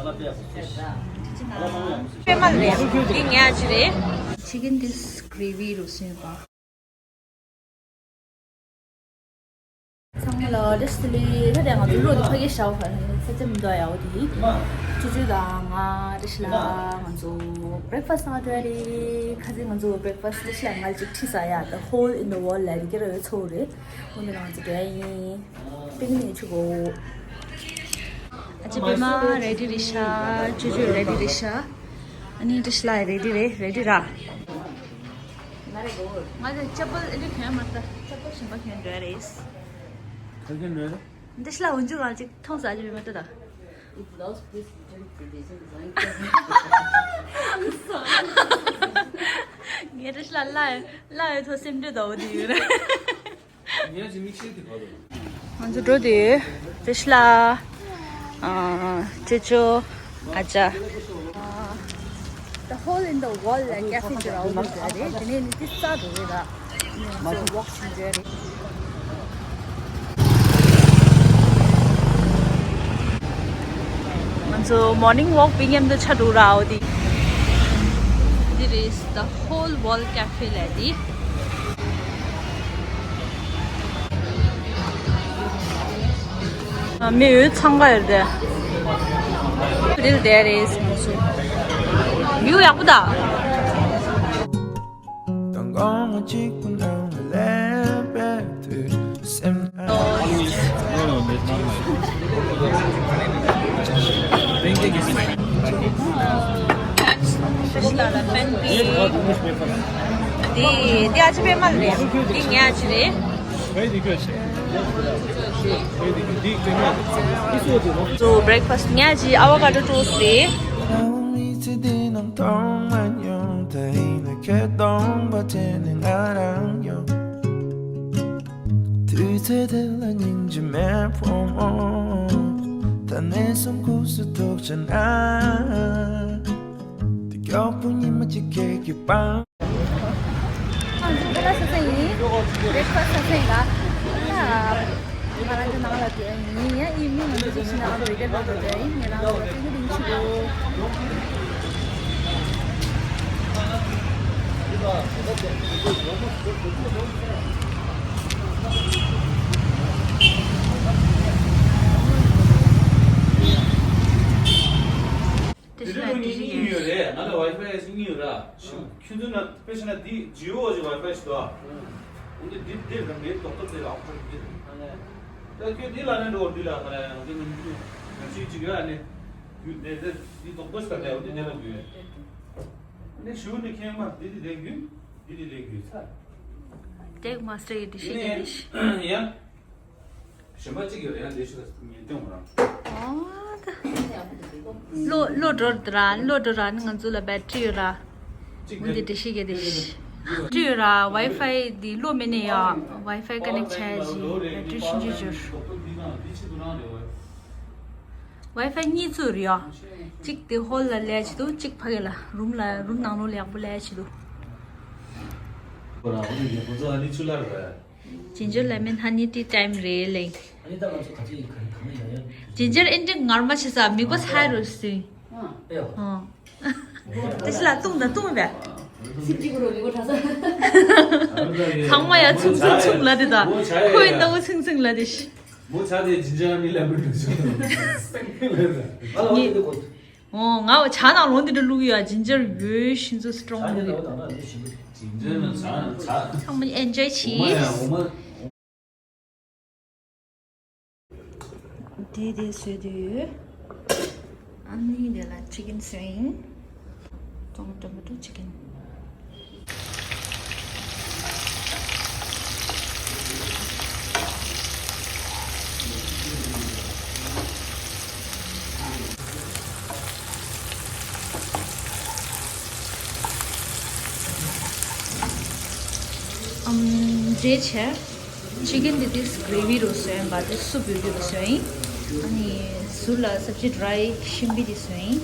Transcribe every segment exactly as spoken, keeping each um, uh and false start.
པད་མ་རེད། འདི་ངའི་ཨ་ཅེ་རེད། Chicken this gravy རུ་སོན་པ། ཚང་མ་ལ་བཀྲ་ཤིས་བདེ་ལེགས། ད་ལྟ་ང་ཚོ་ལོ་དེ་ཕ་གིར་ཤར་བ་ས་ཆ་མི་འདུག་ཡ། འོ་དེ་ཅོ་ཅོ་དང་ང་བཀྲ་ཤིས་ལགས་ང་ཚོ་breakfast གནང་འགྲོ་ཡ་རེད། ཁ་སང་ང་ཚོ་breakfast བཀྲ་ཤིས་ལགས་ང་ལ་ཅིག་ཁྲིད་ས་ཡ། The hole in the wall ལ་རི་ཀེ་ར་ཡོད་ཚོ་རེད། འོ་དེ་ང་ཚོ་འགྲོ་ཡ་ཡིན། པིག་ནིག་ཆུ་གོ། ཨ་ཅེ་པད་མ་ready རེད་ཤག་ཅོ་ཅོ་ready རེད་ཤག་ཨ་ནི་བཀྲ་ཤིས་ལགས་ready རེད། Ready ར། ང་ཚོ་ཅ་པལ་ཨེ་འདྲ་གྱོན་མ་ཐག་ཅ་པལ་གཞན་པ་གྱོན་འགྲོ་ཡ་རེད། ག་གྱོན་འགྲོ་ཡ་རེད། འདི་ཤ་ལ་འོན་ཅུ་གང་ཅིག་མཐོང་ས་ཅི་མི་མ་ལྟ་ད། It blouse please return to the design. ངས་འདི་ཤ་ལ་ལ་ལ་ཡོད་ཐོག་སེམས་འདྲེ་ཟླ་བོ་དེ་ཡོད་རེད། ངས་ཅི་མིག་ཤེལ་དེ་ག་དུ། ང་ཚོ་འགྲོ་དུས་བཀྲ་ཤིས་ལགས། ཨ། ཅོ་ཅོ། ཨ་ཅག The hole in the wall ལ་cafe ཅིག་རག་འདུག་ཟེར་རེད། དེ་ནས་ནི་ཏི་ས་འགྲོ་རེད་ད། ནི་ང་ཚོ་walk བྱེད་འགྲོ་རེད། ང་ཚོ་morning walk བྱེད་མཁན་དུ་ཆ་འགྲོ་ར་འོ་དེ། འདི་རེད། The hole wall cafe ལ་དེ། མི་ཡོད་ཚང་ག་ཡོད་དེ། འདིར་བསྡད་རེད་ང་ཚོ། view ཡག་པོ་ད། དང་དགོང་མོ་གཅིག་པུ་ནང་ལ་སླེབས་པའི་དུས་སེམས། འདི་འདི་ཨ་ཅེ་པད་མ་རེད། འདི་ངའི་ཨ་ཅེ་རེད། So breakfast ངའི་ཨ་ཅེ་avocado toast རེད། དུས་ཚོད་དེ་ལ་སྙིང་རྗེ་མེད་ཕོ་མོ། ད་ནས་བཟུང་ཁུག་སུ་ཐུག་ཆ་ན། དེ་མགྱོགས་པོ་ཉི་མ་གཅིག་གེགས་ཀྱི་པང་། ང་ཚོ་ཁ་ལག་ཟ་ས་ཡིན། breakfast ཟ་ས་ཡིན་ལ། ང་རང་ཚོ་ནང་ལ་འགྲོ་ཡ་ཡིན། ཡང་ཨི་མི་ང་ཚོ་ཅིག་ཕྱིན་ན་ཨ་འགྲོ་རྒྱ་འགྲོ་འགྲོ་ཡ་ཡིན། ངེད་རང་ཚོ་ལ་སྤྲད་རྒྱུ་རིང་ཆུ་འགྲོ། དེ་རིང་ལ་དེ་རིང་གཉིས་ཡོད་རེད། ང་ལ་ཝའི་ཕའི་གཉིས་ཡོད་ར། ཁྱོད་ཚོ་ན་དཔེ་བྱས་ན་འདི་ཇི་ཡོ་ཞིག་ཝའི་ཕའི་ཞིག་འདུག་ཨ། འོན་ཏེ་འདི་འདིར་དང་འདིར་རྡོག་རྡོག་དེ་ལ་ཨོ་ཁ་འདིར། ད་ཁྱོད་འདི་ལ་ནས་འགྲོ་འདི་ལ་ཁ་ལ་ཡང་འདི་ནི་འདི་ནི་ཅིག་ཡོད་ཨ་ནི། རྒྱུ་དེ་དེ་འདི་རྡོག་རྡོག་ཞིག་ལ་འདི་འདི་ལ་རྒྱུ་ཡོད། ནི་ཞུ་ནི་ཁྱེད་མ་འདི་འདི་ལས་རྒྱུ་འདི་འདི་ལས་རྒྱུ་ཚ། Deck master ཡི་འདི་ཤེས་ཀྱི་འདི་ཤེས། ཡང་། གཞན་པ་གཅིག་ཡོད་ཡང་ལས་ཤུགས་ཉེན་སྐྱོང་རང་། ཨོ་ད། བློ་བློ་འགྲོ་ར་བློ་འགྲོ་ར་ནི་ང་ཚོ་ལ་battery ཡོད་ར། འོན་ཏེ་འདི་ཤེས་ཀྱི་འདི་ཤེས། battery ཡོད་ར་wi-fi འདི་བློ་མེད་ནས་ཡ་wi-fi connect བྱས་ཅི་battery ཆུང་ཆུང་འབྱོར། wi-fi གཉིས་ཚུར་ཡ། གཅིག་དེ་hall ལ་ལས་བྱེད་འདུག་གཅིག་ཕ་གི་ལ་room ལ་room ནང་ལོགས་ལ་ཡག་པོ་ལས་བྱེད་འདུག Ginger lemon honey tea time རེད་ལེ། Ginger ཨེ་འདྲ་ངར་མ་བྱེད་ས་མི་གོ་ས་རུ་སུ། ཨ། དེ་ཕྱི་ལ་བཏུང་དང་བཏུང་བས། ཚང་མ་ཡ་ཚུང་ཚུང་ཚུང་ལ་དེ་དང་ཁོའི་ལྟ་བུ་ཚུང་ཚུང་ལ་དེ་ཤི། མོ་ཆ་དེ་ginger ཨ་ནི་ལ་མི་འདུག་ཅུང་། ངས་འདི་གོ། ཨོ་ང་བ་ཇ་ནང་ལོང་འདི་འདྲ་བླུག་ཡོད། ginger ཡོད་ཤིན་ཚོ་strong བླུག་ཡོད། ginger ན་ཇ་ཇ། ཚང་མ་enjoy བྱེད། འོ་མ་ཡ་འོ་མ། དེ་དེ་བཟོས་དུས། ཨ་ནི་དེ་ལ་chicken བཟོས་ཡིན། Tomato chicken། ཨམ། འབྲས་ཆེ། chicken དེ་དེ་gravy རུ་བཟོས་ཡིན་པ་དེ་soup ཡོད་རྒྱུ་རུ་བཟོས་ཡིན། ཨ་ནི་ཟུར་ལ་སབ་ཇི་dry ཤིང་བི་དེ་བཟོས་ཡིན།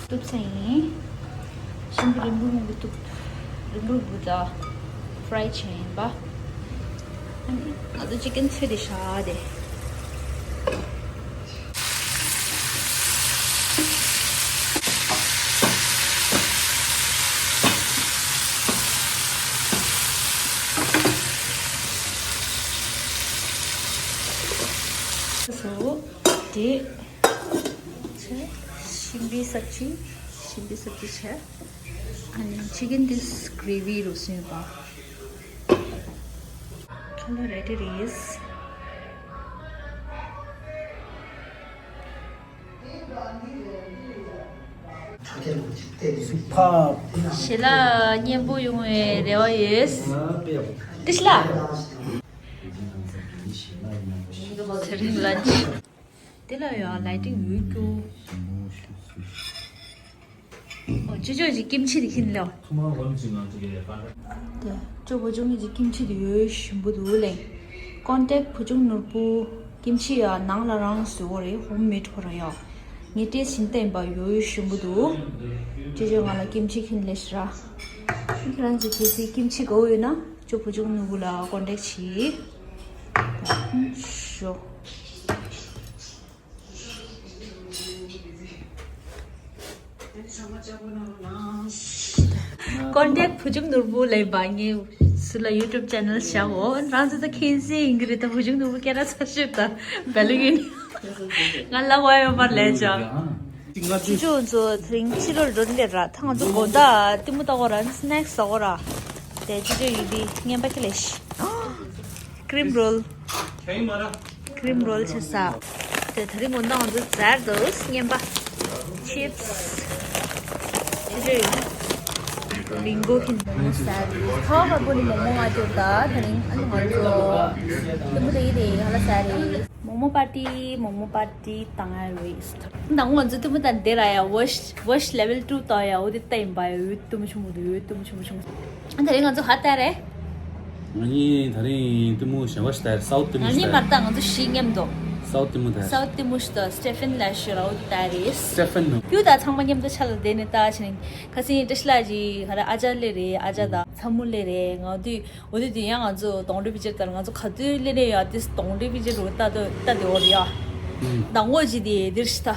གཏུབ་ཚར་ཡིན། ཤིང་བི་རིང་པོ་མང་པོ་གཏུབ། འབྲུ་བུ་ད་ཕྲའི་བྱས་ཡིན་པ། ཨ་ནི་ང་ཚོ་ཅི་ཀན་ཚོས་དེ་ཤ་དེ། སོ་དེ་བྱས། ཤིང་པའི་སབ་ཅི། ཤིང་པའི་སབ་ཅི་བྱས། ཨ་ནི་ཅི་ཀན་དིས་གྷི་རེ་བི་རུ་སོན་པ། Color ready རེད། ཕ། ཞལ་ལག་སྙན་པོ་ཡོང་བའི་རེ་བ་ཡོད། ཏི་ཤི་ལ། ཚེ་རིང་ལ་ཅི། དེ་ལ་ཡང་ལའི་ཊིང་ཡོད་རྒྱུ། ཨོ་ཅོ་ཅོ་ཅིག་ཀིམ་ཆི་དེ་ཁྱེར་ལེའོ། དེ་ཅོ་བུ་ཆུང་གི་ཀིམ་ཆི་དེ་ཡོད་ཞིམ་པོ་འདུག་ལེ། ཀོན་ཊེག་བུ་ཆུང་ནོར་བུ། ཀིམ་ཆི་ཡ་ནང་ལ་རང་བཟོས་པ་རེད། ཧོམ་མེད་ཁོ་རང་ཡ། ངས་ཊེ་སི་ཊི་བྱིན་བལྟས་པ་ཡོད་ཞིམ་པོ་འདུག་ཅོ་ཅོ་ང་ལ་ཀིམ་ཆི་ཁྱེར་ལེ་ཤི་ར། ཁྱེད་རང་ཚོ་གལ་སྲིད་ཀིམ་ཆི་དགའ་བོ་ཡོད་ན་ཅོ་བུ་ཆུང་ནོར་བུ་ལ་ཀོན་ཊེག་བྱེད། ཞོ། ཀོན་ཊེག་བུ་ཆུང་ནོར་བུ་ལས་པ་ངས་སུ་ལ་ཡུ་ཊུབ་ཆེ་ནལ་བཞག་འོ། རང་ཚོ་ད་མཁྱེན་གསལ་ཡིན་གྱི་རེད། ད་བུ་ཆུང་ནོར་བུ་སྐད་གྲགས་ཚར་ཤོས་ད་བེ་ལུ་ཡིན། ང་ལ་བ་ཡོད་པར་ལས་བྱ། ཅི་ཅུ་ཚོ་དེ་རིང་ཕྱི་ལོགས་འགྲོ་འདི་ར། ད་ང་ཚོ་དགོང་དག་གཏི་མུག་ལྟ་གོ་ར། སི་ནེག་སི་ཟ་གོ་ར། དེ་ཅི་ཅུ་ཡིན་དེ་ངན་པ་ཁེ་ལེ་ཤི། ཀྲིམ་རོལ། ཀྲིམ་རོལ་ཆེ་ས། དེ་དེ་རིང་དགོང་དག་ང་ཚོ་ཟེར་འདུག་ངན་པ། ཆིབ་སི། ཆུ་ཆུ། བིང་གོ་ཁིན་མོ་མོ་ཟེར་འདུག་ཁ་བ་པོ་ནི་མོ་མོ་ང་ཚོ་ད་དེ་རིང་ཨ་ནི་ང་ཚོ་གཏི་མུག་དེ་ཡི་དེ་ཧ་ལ་ཟེར་རེད། མོ་མོ་པར་ཏི་མོ་མོ་པར་ཏི་བཏང་ཡ་རེད། ད་ང་ཚོ་གཏི་མུག་ད་འདི་ར་ཡ་ཝོཤ་ཝོཤ་ལེ་ཝལ་ཊུ་ད་ཡ་འོ་དེ་ད་ཡིན་པ་ཡ། འོ་གཏི་མུག་ཆུང་མོ་དུ་འོ་གཏི་མུག་ཆུང་མོ་ཆུང་མོ། ཨ་དེ་རིང་ང་ཚོ་ཧ་ཏ་རེད། ང་གཉིས་དེ་རིང་གཏི་མུག་གཞན་པ་ཞིག་ལྟ་ཡ། སའུ་གཏི་མུག་ང་གཉིས་མ་ལྟ་ང་ཚོ་བཞི་མཉམ་དུ། སའུ་གཏི་མུག་ད། སའུ་གཏི་མུག་ཞིག་ད་སི་ཊེ་ཕན་ལ་ཞུ་ར་འོ་དེ་ད་རེད། སི་ཊེ་ཕན་ནོ། ཁྱོད་ད་ཚང་མ་མཉམ་དུ་ཆ་ལ་བསྡད་ནས་ལྟ་བྱས་ནས་ཁ་སང་བཀྲ་ཤིས་ལགས་ཀྱི་ཧ་ར་ཨ་ཅག་སླེབས་རེད། ཨ་ཅག་ད་ཚ་མོ་སླེབས་རེད། ང་དུས། འོ་དེ་དུས་ཡང་ང་ཚོ་གདོན་འདྲེ་པི་ཅར་ལྟར་ང་ཚོ་ག་དུས་སླེབས་ནས་ཡ་དེ་གདོན་འདྲེ་པི་ཅར་རུ་ལྟ་དུ་ལྟ་དེ་འོ་རེད་ཡ། མདང་དགོང་ཅི་དེ་དེར་ཤི་ད།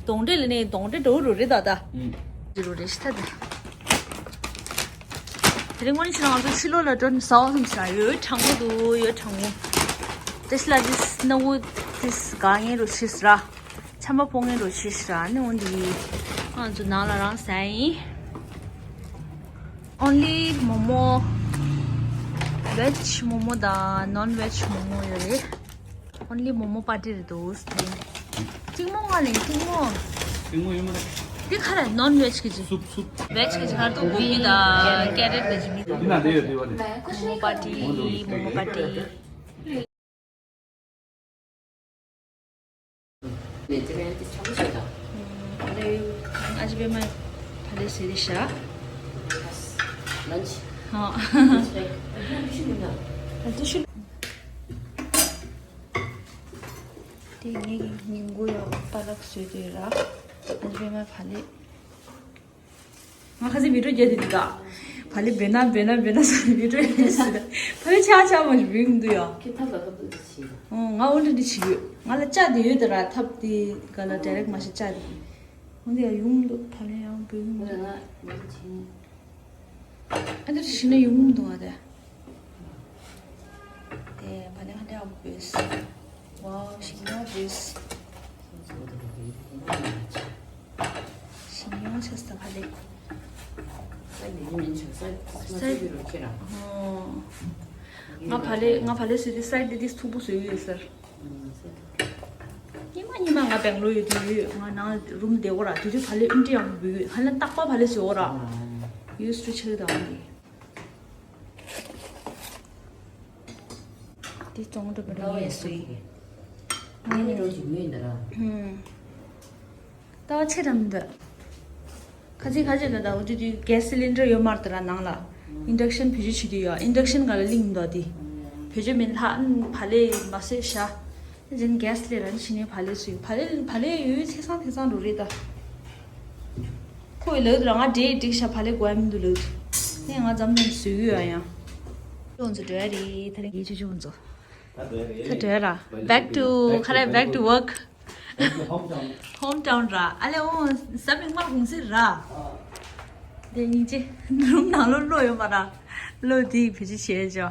གདོན་འདྲེ་སླེབས་ནས་གདོན་འདྲེ་འགྲོ་རུ་རེད་ད་ད། ཅི་རུ་རེད་ཤི་ད་དེ། དེ་རིང་དངོས་གནས་ཕྱི་ལ་ང་ཚོ་ཕྱི་ལོགས་ལ་འགྲོ་ནས་ཟ་བ་སོང་ཤ་ཡོད་གྲང་མོ་འདུག་ཡོད་གྲང་མོ། བཀྲ་ཤིས་ལགས་ཀྱིས་སྣ་བུག་དེ་དགའ་ངེས་རུ་ཤི་སི་ར། ཆམ་པ་ཕོག་ངེས་རུ་ཤི་སི་ར། ནི་འོ་འདི་ང་ཚོ་ནང་ལ་རང་ཟ་ཡིན། Only momo, veg momo དང་non veg momo ཡོད་རེད། Only momo party རེད་འདུག་གཅིག་མོ་ང་ལས་གཅིག་མོ། གཅིག་མོ་ཡོད་མ་རེད། འདི་ག་རེ་non veg གི་ཅི། སུབ་སུབ། Veg གི་ཅི་ག་རེ་འདུག་གོ་བི་དང་ཀེ་རེཊ་དང་ཅི་མི་འདུག་འདི་ན་འདི་ཡོད་འདི་བ་རེད། Momo party, momo party. ཨ་ཅེ་པད་མ་ཕ་ལེ་ཟེར་ཏེ་ཤ། ལན་ཆི། ཧ། ལན་ཆི་རེད། ཨ་ཏི་ཤུ། དེ་ངེད་ཀྱི་ཉིན་གུང་ཡང་པ་ལགས་བཟོས་ཏེ་ར། ཨ་ཅེ་པད་མ་ཕ་ལེ། ང་ཁ་སང་བི་ཌིའོ་རྒྱག་དེ་འདུག་ག་བ་ལེ་བེ་ན་བེ་ན་བེ་ན་ཟེར་བི་ཌིའོ་རྒྱག་དེ་ཟེར། བ་ལེ་ཆ་ཆ་མ་ཞིག་བུད་འདུག་ཡ། ཁྱེད་ཐབས་ལ་ཐབས་འདི་བྱེད་ལ། ཨོ་ང་འོ་འདྲ་འདི་བྱེད་ཡོད། ང་ལ་ལྕགས་དེ་ཡོད་དེ་ར། ཐབས་དེ་ག་ལ་ཌའི་རེག་མ་ཤེས་ལྕགས་དེ། འོ་འདི་ཡ་ཡོང་འདུག་བ་ལེ་ཡང་བུད་འདུག་ང་ང་བྱེད། ཨ་འདིར་ཤི་ན་ཡོང་འདུག་ཨ་དེ། དེ་བ་ནི་ཧ་འདྲ་ཨ་བུས། ཝའོ་ཤིང་ཡོང་བུས། ཤིང་ཡོང་ཆ་ས་བ་ལེ། ས་ཡི་མིན་ཆ་ས་ས་ཡི་རོ་ཁྱེད་རང་། ང་བ་ལེ་ང་བ་ལེ་ཟེར་དེ་ས་ཡི་དེ་དེ་མཐུག་པོ་བཟོས་ཡོད་ཟེར། ཉི་མ་ཉི་མ་ང་སྦེང་ལོར་ཡོད་དུས་ཡོད། ང་ནང་རུམ་བསྡད་གོ་ར། དེ་དུས་བ་ལེ་ཨིན་ཏྲི་ཡང་བུ་ཡོད། ཧ་ལ་རྟག་པ་བ་ལེ་བཟོས་གོ་ར། ཡོད་སུ་ཆེ་དང་དེ། དེ་ཙོང་འགྲོ་བ་རེད་ངས་སུ་ཡིན། ངས་ནི་རོ་ཅིག་མེད་འདི་ར། ཧུམ། ལྟ་བ་ཆེ་དྲགས་མི་འདུག་ཁ་ཚིག་ཁ་ཚིག་ལ་ད་འོ་དུས་དུས་གེ་སི་སི་ལིན་ཌར་ཡོད་མ་རེད་ད་ར་ནང་ལ། ཨིན་ཌག་ཤན་བེད་སྤྱོད་བྱེད་དུས་ཡོད། ཨིན་ཌག་ཤན་ག་ལ་ལིང་མི་འདུག་དེ། བེད་སྤྱོད་མིན་ལྷག་བ་ལེ་མ་བཟོས་ཤ། ཅན་གེ་སི་ལས་རང་ཕྱི་ནས་བ་ལེ་བཟོས། བ་ལེ་བ་ལེ་ཡོད་ཚེ་སང་ཚེ་སང་འགྲོ་རེད་ད། ཁོ་ཡི་ལག་ཏུ་རང་ང་འདྲེ་ཡི་འགྲིག་ཤ་བ་ལེ་དགོས་མི་འདུག་ལག་ཏུ། ནས་ང་འཛམ་གླིང་བཟོས་ཡོད་ཡང་། ཁྱོད་ཚོ་འགྲོ་ཡ་རེད། ད་རིང་ཡིད་ཆེས་ཆུང་ཚོ། ད་འགྲོ་ཡ་རེད། ད་འགྲོ་ཡ་ར། Back to ཁ་ར། Back to work. Hometown. Hometown ར། ཨ་ལེ་འོ་ས་མིག་དམར་ཧུང་སེ་ར། དེ་སྙིང་རྗེ། རུམ་ནང་ལོ་བློ་ཡོད་མ་ར། བློ་དེ་བེད་སྤྱོད་བྱས་ཅོ།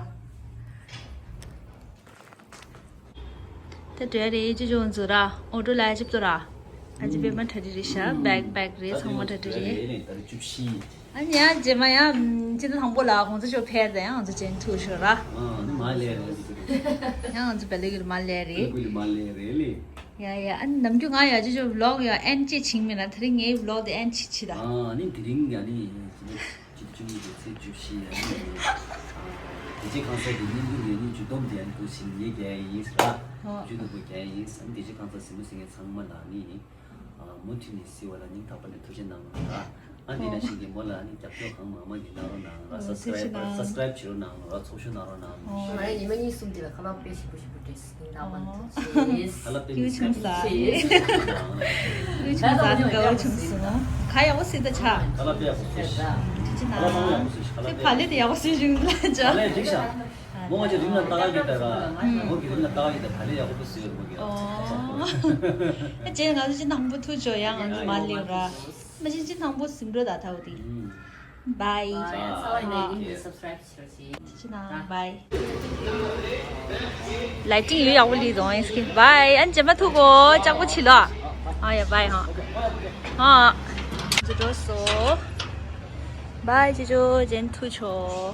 ད་འགྲོ་ཡ་རེད། ཅོ་ཅོ་འཛུ་ར། ཨོ་ཏོ་ལ་ཅིབ་ཏོ་ར། ཨ་ཅི་པད་མ་གྲ་སྒྲིག་རེད་ཤག Backpack རེད། ཚང་མ་གྲ་སྒྲིག་རེད། ཨ་ནི་ཡ་རྗེས་མ་ཡ་ཅི་ད་དང་པོ་ལ་ཧོང་ཚ་ཤོ་ཕེར་ད་ཡང་ང་ཚོ་ཅན་ཐུག་ཤོ་ར། ཨ་ནི་མ་ལས་རེད། ཡང་ང་ཚོ་བེ་ལེ་གི་མ་ལས་རེད། ཡ་ཡ། ཨ་ནི་ནམ་རྒྱུན་ང་ཡ་ཅོ་ཅོ་vlog ཡ་ཨེན་ཅེ་བྱིང་མེད་ན། དེ་རིང་ངའི་vlog དེ་ཨེན་ཅེ་བྱི་ད། ཨ་ནི་དེ་རིང་ཡ་ནི། བཅུ་གཅིག་ཉིན་གྱི་ཚེས་བཅུ་བཞི་ཡ་ནི། དེ་རྗེས་གང་ཟག་གི་བསྙེན་བཀུར་ཡོད་ནི་ཇུས་སྡོམ་དེ་ཡང་འདུག་ཞིང་ངས་རྒྱལ་ཡིན་ཟེར་ར། ཇུས་སྡོམ་པོ་རྒྱལ་ཡིན་ཟེར། དེ་རྗེས་གང་ཟག་གཟིགས་མོ་གཟིགས་མཁན་ཚང་མ་ལ་ནི། མུ་མཐུད་ནས་གཟིགས་པ་ལ་སྙིང་ཐག་པ་ནས་ཐུགས་རྗེ་གནང་ར། ཨ་དེ་ནང་བཞིན་གྱི་མོ་ལ་ནི་རྒྱབ་སྐྱོར་གང་མང་མང་གི་གནང་རོགས་གནང་ར། subscribe subscribe བྱེད་རོགས་གནང་ར། ཚོགས་ཞུགས་གནང་རོགས་གནང་། ང་ཡང་ཉི་མ་གཉིས་གསུམ་དེ་ལ་ཁ་ལག་དཔེ་ཞིམ་པོ་ཞིམ་པོ་སྤྲད་ཟིན་ད་མ་ཐུག་ཅེས། ཁ་ལག་དཔེ་མི་ཁྱོད་ཆུང་ས་རེད། ཁྱོད་ཆུང་ས་དགའ་བོ་བྱུང་སོང་། ཁ་ཡག་པོ་སྲིད་ད་ཆ། ཁ་ལག་དཔེ་ཡག་པོ་བཟོས་ཤག་ཁ་ལག་ཚང་མ་ཡག་པོ་བཟོས་ཤག་ཁ་ལག་དཔེ་ཕ་ལེ་དེ་ཡག་པོ་བཟོས་བྱུང་ལ་ཆ། ཁ་ལག་འགྲིག་ཤག་མོ་ང་ཚོ་རིང་ལ་ལྟ་ག་གི་ད་ར། མོ་གི་རིང་ལ་ལྟ་ག་གི་ད་ཕ་ལེ་ཡག་པོ་བཟོས་ཡོད་མོ་གི། ཨོ། ཨ་ཅེ་ང་ཚོ་ཅི་ནང་པོ་ཐུག་ཆོག་ཡང་ང་ཚོ་མ་ལེ་ར། མ་ཅི་ཅི་ནང་པོ་སིམ་འགྲོ་ད་ཐའོ་དེ། Bye. Bye. Subscribe ཅི་ན་bye. Lighting ཡོད་ཡག་པོ་ལི་དོང་ཨེ་སྐི་bye. ཨན་ཅེ་མ་ཐུག་གོ་ཅག་པོ་ཆི་ལོ། ཨ་ཡ་bye ཧ། ཨ། ཅི་འགྲོ་སོ། Bye ཅི་ཅོ་ཅན་ཐུག་ཆོག